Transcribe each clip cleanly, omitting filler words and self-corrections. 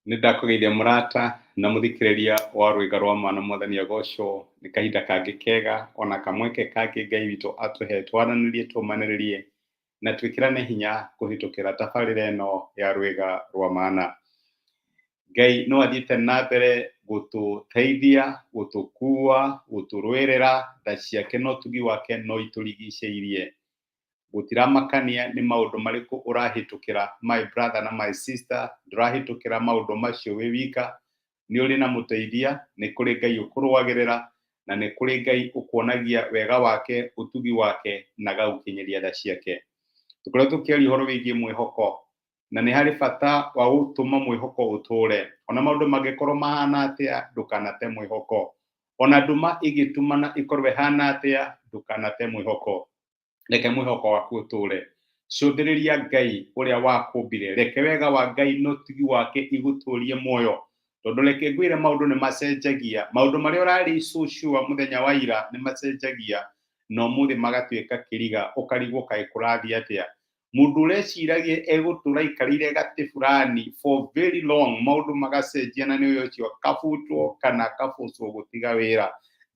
Nĩ ndakũgeithia mũrata na mũthikĩrĩria wa rwĩga rwa ma na Mwathani agocwo. Nĩ kahinda kangĩ kega ona kamweke kangĩ Ngai witũ atũhe twaranĩrie, tũmanĩrĩrie na twĩkĩrane hinya kũhĩtũkĩra tabarĩra ĩno ya rwĩga rwa mana. Ngai no athiĩte na mbere gũtũteithia, gũtũkua, gũtũrũĩrĩra, tha ciake na ũtugi wake no itũrigicĩirie. Gũtiramakania nĩ maũndũ marĩkũ ũrahĩtũkĩra, my brother na my sister, ndũrahĩtũkĩra maũndũ macio wĩ wika, nĩ ũrĩ na mũteithia, nĩ kũrĩ Ngai ũkũrũagĩrĩra, na nĩ kũrĩ Ngai ũkuonagia wega wake, ũtugi wake, na agagũkinyĩria tha ciake. Tũkoretwo tũkĩaria ũhoro wĩgiĩ mwĩhoko, na nĩ harĩ bata wa gũtũma mwĩhoko ũtũre. Ona maũndũ mangĩkorwo mahana atĩa, ndũkanate mwĩhoko. Ona nduma ĩngĩtumana ĩkorwo ĩhana atĩa, ndũkanate mwĩhoko. Reke mwĩhoko waku ũtũre. Cũthĩrĩria Ngai ũrĩa wakũmbire. Reke wega wa Ngai na ũtugi wake igũtũrie muoyo. Tondũ reke ngwĩre maũndũ nĩ macenjagia. Maũndũ marĩa ũrarĩ so sure mũthenya wa ira nĩ macenjagia na ũmũthĩ magatuĩka kĩriga, ũkarigwo kaĩ kũrathiĩ atĩa. Mũndũ ũreciragia egũtũra aikarĩire gatĩ fulani for very long, maũndũ magacenjia na nĩ ũyũ ũcio akabutwo kana akabũcwo gũtiga wĩra.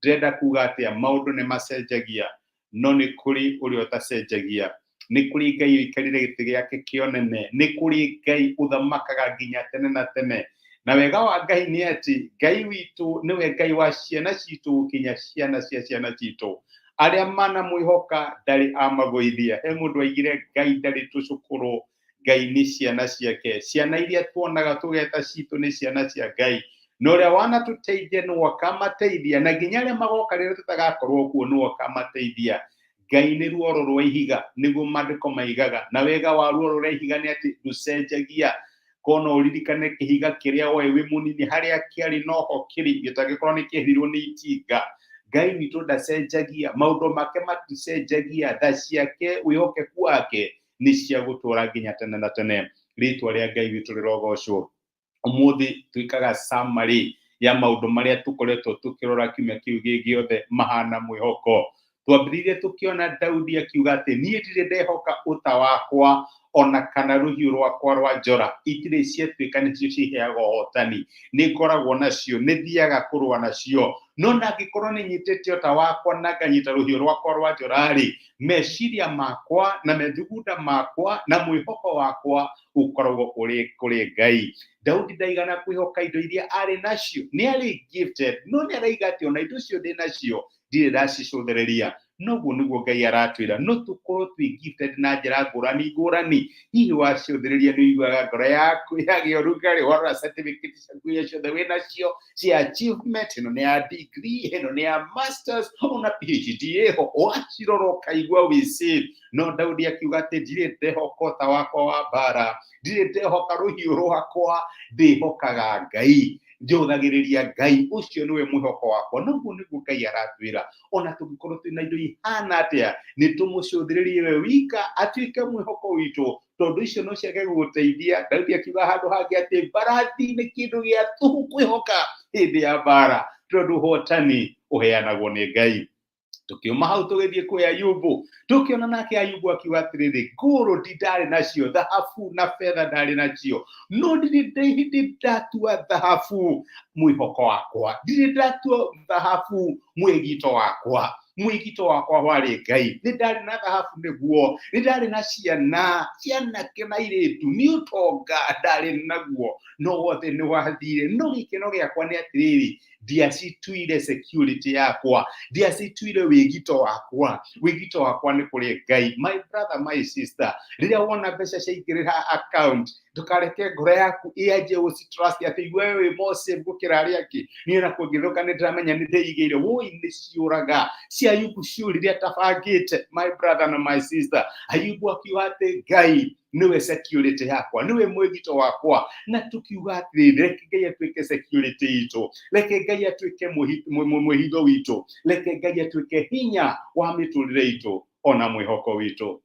Ndĩrenda kuga atĩa? Maũndũ nĩ macenjagia, no nĩ kũrĩ ũrĩa ũtacenjagia. Nĩ kũrĩ Ngai ũikarĩire gĩtĩ gĩake kĩa ũnene, nĩ kũrĩ Ngai ũthamakaga nginya tene na tene. Na wega wa Ngai nĩ atĩ Ngai witũ nĩwe Ngai wa ciana citũ nginya ciana cia ciana citũ. Arĩa manamwĩhoka ndarĩ amagũithia. He mũndũ aigire Ngai ndarĩ tũcũkũrũ, Ngai nĩ ciana ciake. Ciana iria tuonaga tũgeta citũ nĩ ciana cia Ngai. Na ũrĩa wanatũteithia nĩwe ũkamateithia, na nginya arĩa magoka rĩrĩa tũtagakorwo kuo nĩwe ũkamateithia. Ngai nĩ ruoro rwa ihiga, nĩguo maandĩko maigaga. Na wega wa ruoro rwa ihiga nĩ atĩ ndũcenjagia. Kono ũririkane kĩhiga kĩrĩa woe wĩ mũnini harĩa kĩarĩ noho kĩrĩ, gĩtangĩkorwo nĩ kĩeherirwo nĩ itinga. Ngai witũ ndacenjagia, maũndũ make maticenjagia, tha ciake, wĩhokeku wake nĩ cia gũtũũra nginya tene na tene. Rĩtwa rĩa Ngai witũ rĩrogocwo. Ũmũthĩ twĩkaga summary ya maũndũ marĩa tũkoretwo tũkĩrora kiumia kĩu gĩ gĩothe mahana mwĩhoko. Twambĩrĩirie tũkĩona Daudi akiuga atĩ niĩ ndirĩ ndehoka ũta wakwa ona kana rũhiũ rwakwa rwa njora, itirĩ ciatuĩka nĩcio ciheaga ũhotani. Nĩ ngoragwo nacio, nĩ thiaga kũrũa nacio, no na angĩkorwo nĩ nyitĩte ũta wakwa na nganyita rũhiũ rwakwa rwa njora-rĩ, meciria makwa na methugunda makwa na mwĩhoko wakwa ũkoragwo ũrĩ kũrĩ Ngai. Daudi ndaigana kwĩhoka indo iria arĩ nacio, nĩ arĩ gifted, no nĩ araiga atĩ ona indo icio ndĩ nacio ndirĩ ndacicũthĩrĩria. Noguo nĩguo Ngai aratwĩra, no tũkorwo twĩ gifted na njĩra ngũrani ngũrani. Hihi wacũthĩrĩria nĩ ũiguaga ngoro yaku yagĩa ũrugarĩ warora certificate ciaku iria ciothe wĩ nacio cia achievement, ĩno nĩ ya degree, ĩno nĩ ya masters, ona PhD ĩho, wacirora ũkaigua wĩ safe. No Daudi akiuga atĩ ndirĩ ndehoka ũta wakwa wa mbara, ndirĩ ndehoka rũhiũ rwakwa, ndĩhokaga Ngai, njũthagĩrĩria Ngai, ũcio nĩwe mwĩhoko wakwa. Noguo nĩguo Ngai aratwĩra, ona tũngĩkorwo twĩna indo ihana atĩa, nĩ tũmũcũthĩrĩrie we wika atuĩke mwĩhoko witũ, tondũ icio no ciage gũgũteithia. Daudi akiuga handũ hangĩ atĩ mbarathi nĩ kĩndũ gĩa tũhũ kwĩhoka hĩndĩ ya mbara, tondũ ũhotani ũheanagwo nĩ Ngai. Tukiuma hau tũgĩthiĩ kwĩ Ayubu, tũkĩona nake Ayubu akiuga atĩrĩrĩ, gold ndarĩ nacio, thahabu na betha ndarĩ nacio, no ndirĩ hĩndĩ ndatua thahabu mwĩhoko wakwa, ndirĩ ndatua thahabu mwĩgito wakwa. Mwĩgito wakwa warĩ Ngai. Nĩ ndarĩ na thahabu nĩguo, nĩ ndarĩ na ciana, cianake na airĩtu, nĩ ũtonga ndarĩ naguo, no wothe nĩ wathire. No gĩkeno gĩakwa nĩ atĩrĩrĩ, ndiacituire security yakwa, ndiacituire wĩgito wakwa. Wĩgito wakwa nĩ kũrĩ Ngai. My brother, my sister, rĩrĩa wona mbeca ciaingĩrĩra account, ndũkareke ngoro yaku ĩanjie gũcitrust atĩ we wĩ more safe gũkĩra arĩa angĩ. Niĩ ona kũngĩthũka nĩ ndĩramenya nĩ ndĩigĩire. Woi, nĩ ciũraga. Cia Ayubu ciũrire atabangĩte. My brother na my sister, Ayubu akiuga atĩ Ngai nĩwe security yakwa, nĩwe mwĩgito wakwa. Na tukiuga atĩrĩrĩ, reke Ngai atuĩke security itũ, reke Ngai atuĩke mwĩhitho witũ, reke Ngai atuĩke hinya wa mĩtũrĩre itũ ona mwĩhoko witũ.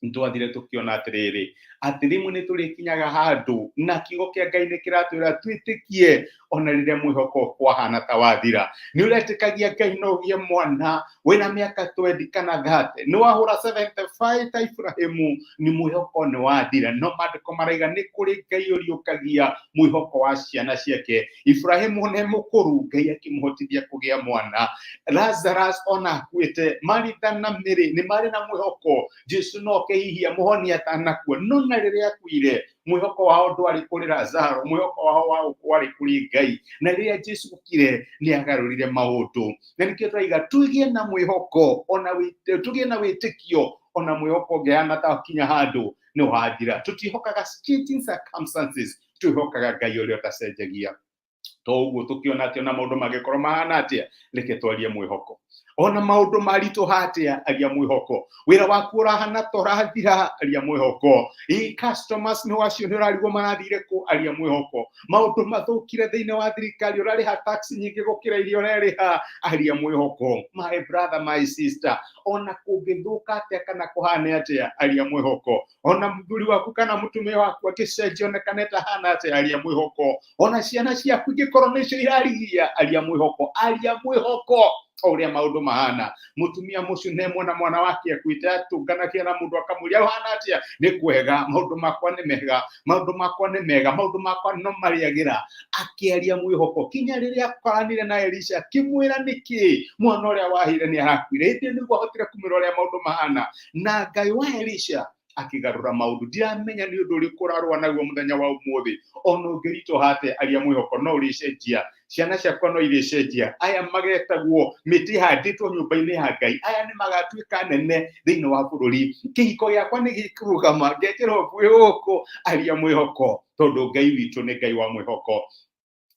Nĩtwathire tũkĩona atĩrĩrĩ, atĩ rĩmwe nĩ tũrĩkinyaga handũ na kiugo kĩa Ngai nĩ kĩratwĩra twĩtĩkie ona rĩrĩa mwĩhoko wahana ta wathira. Nĩ ũretĩkagia Ngai no ũgĩe mwana wĩna mĩaka 20 kana 30, nĩ wahũra 75 ta Ibrahimu, nĩ mwĩhoko nĩ wathira. No maandĩko maraiga nĩ kũrĩ Ngai ũriũkagia mwĩhoko wa ciana ciake. Ibrahimu nĩ mũkũrũ, Ngai akĩmũhotithia kũgĩa mwana. Lazarus ona akuĩte, Maritha na Mary nĩ marĩ na mwĩhoko Jesu no oke hihi amũhonie atanakua. No na rĩrĩa akuire, mwĩhoko wao ndwarĩ kũrĩ Lazaro, mwĩhoko wao warĩ kũrĩ Ngai. Na rĩrĩa Jesu okire nĩ agarũrire maũndũ. Na nĩkĩo tũraiga tũgĩe na mwĩhoko ona tũgĩe na wĩtĩkio ona mwĩhoko ũngĩhana ta kinya handũ nĩ wathira. Tũtihokaga changing circumstances, twĩhokaga Ngai ũrĩa ũtacenjagia. To ũguo tũkĩona atĩ ona maũndũ mangĩkorwo mahana atĩa, reke twarie mwĩhoko. Ona maũndũ maritũha atĩa, aria mwĩhoko. Wĩra waku ũrahana ta ũrathira, aria mwĩhoko. Ĩ customers nĩ wacio nĩ ũrarigwo marathire kũ, aria mwĩhoko. Maũndũ mathũkire thĩinĩ wa thirikari, ũrarĩha tax nyingĩ gũkĩra iria ũrerĩha, aria mwĩhoko. My brother, my sister, ona kũngĩthũka atĩa kana kũhane atĩa, aria mwĩhoko. Ona mũthuri waku kana mũtumia waku angĩcenjia onekane ta hana atĩa, aria mwĩhoko. Ona ciana ciaku ingĩkorwo nĩcio irarigia, aria mwĩhoko, aria mwĩhoko o ũrĩa maũndũ mahana. Mũtumia mũcune na mwana wake akuĩte atũnganagia na mũndũ akamũria ũhana atĩa, nĩ kwega, maũndũ makwa nĩ mega, maũndũ makwa nĩ mega, maũndũ makwa no marĩagĩra. Akĩaria mwĩhoko kinya rĩrĩa akoranire na Elisha akĩmwĩra nĩkĩ mwana ũrĩa wahire nĩ arakuire. Ĩndĩ nĩguo ahotire kũmwĩra ũrĩa maũndũ mahana, na Ngai wa Elisha akĩgarũra maũndũ. Ndiramenya nĩ ũndũ ũrĩkũ ũrarũa naguo mũthenya wa ũmũthĩ, ona ũngĩritũha atĩa, aria mwĩhoko, no ũrĩcenjia. Ciana ciakwa no irĩcenjia. Aya magetagwo mĩtĩ ĩhandĩtwo nyũmba-inĩ ya Ngai, aya nĩ magatuĩka nene thĩinĩ wa bũrũri. Kĩhiko gĩakwa nĩ gĩkũrũgama, ngenjerwo mbuĩ gũkũ. Aria mwĩhoko, tondũ Ngai witũ nĩ Ngai wa mwĩhoko.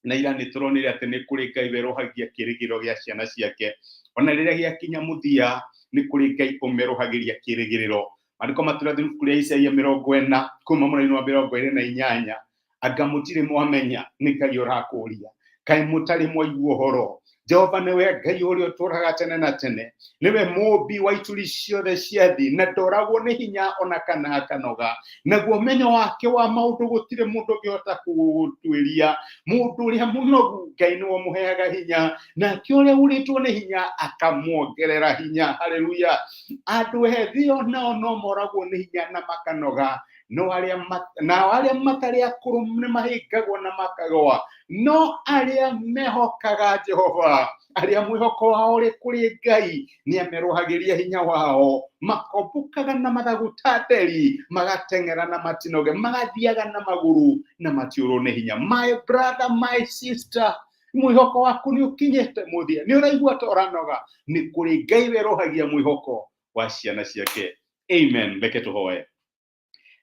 Na ira nĩ tũronire atĩ nĩ kũrĩ Ngai werũhagia kĩrĩgĩrĩro gĩa ciana ciake. Ona rĩrĩa gĩakinya mũthia, nĩ kũrĩ Ngai ũmerũhagĩria kĩrĩgĩrĩro. Maandĩko matũrathĩ ibuku rĩa Isaia 40 kuma mũraini wa 28, anga mũtirĩ mwamenya nĩ Ngai ũrakũria, kaĩ mũtarĩ mwaigua ũhoro? Jehova nĩwe Ngai ũrĩa ũtũũraga tene na tene, nĩwe mũũmbi wa ituri ciothe cia thĩ, na ndoragwo nĩ hinya ona kana akanoga. Naguo ũmenyo wake wa maũndũ gũtirĩ mũndũ ũngĩhota kũũtuĩria. Mũndũ ũrĩa mũnogu Ngai nĩwe ũmũheaga hinya, nake ũrĩa ũrĩtwo nĩ hinya akamuongerera hinya. Haleluya! Andũ ethĩ onao no moragwo nĩ hinya na makanoga, no arĩa nao arĩa matarĩ akũrũ nĩ mahĩngagwo na makagwa, no arĩa mehokaga Jehova, arĩa mwĩhoko wao ũrĩ kũrĩ Ngai, nĩ amerũhagĩria hinya wao. Makombũkaga na mathagu ta nderi, magateng'era na matinoge, magathiaga na magũrũ na matiũrwo nĩ hinya. My brother, my sister, mwĩhoko waku nĩ ũkinyĩte mũthia, nĩ ũraigua ta ũranoga, nĩ kũrĩ Ngai werũhagia mwĩhoko wa ciana ciake. Amen. Reke tũhoe.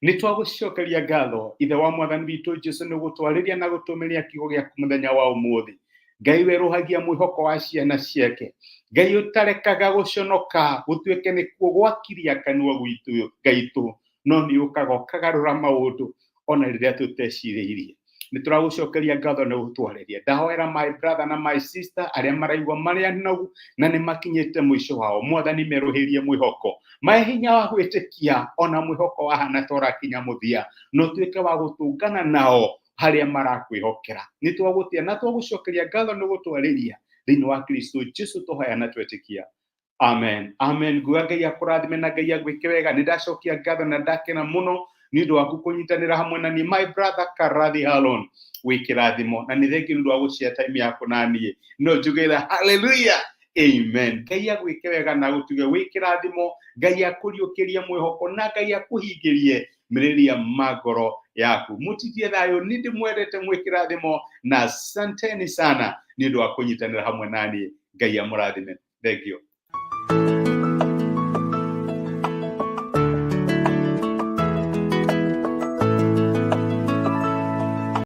Nĩ twagũcokeria ngatho Ithe wa Mwathani witũ Jesu nĩ gũtwarĩria na gũtũmĩria kiugo gĩaku mũthenya wa ũmũthĩ. Ngai werũhagia mwĩhoko wa ciana ciake, Ngai ũtarekaga gũconoka gũtuĩke nĩkuo gwakiria kanua gwitũ gaitũ, no nĩ ũkaga ũkagarũra maũndũ ona rĩrĩa tũtecirĩirie. Nĩ tũragũcokeria ngatho nĩ gũtwarĩria. Ndahoera my brother na my sister arĩa maraigua marĩ anogu na nĩ makinyĩte mũico wao. Mwathani merũhĩrie mwĩhoko, mae hinya wa gwĩtĩkia ona mwĩhoko wahana ta ũrakinya mũthia, na ũtuĩke wa gũtũngana nao harĩa marakwĩhokera. Nĩ twagũtĩa na twagũcokeria ngatho nĩ gũtwarĩria thĩinĩ wa Kristo Jesu tũhoya na twetĩkia. Amen. Amen. Nguga Ngai akũrathime na Ngai agwĩke wega. Nĩ ndacokia ngatho na ndakena mũno nĩ ũndũ waku kũnyitanĩra hamwe na niĩ, my brother Karathi Halon, wĩ kĩrathimo na nĩ thengiũ nĩ ũndũ wa gũshare time yaku na niĩ. No njuge hallelujah. Amen. Ngai agwĩke wega na agũtuge wĩ kĩrathimo. Ngai akũriũkĩrie mwĩhoko na Ngai akũhingĩrie mĩrĩria ma ngoro yaku. Mũtigie thayũ, nĩ ndĩmwendete mwĩ kĩrathimo na asanteni sana nĩ ũndũ wa kũnyitanĩra hamwe na niĩ. Ngai amũrathime. Thank you.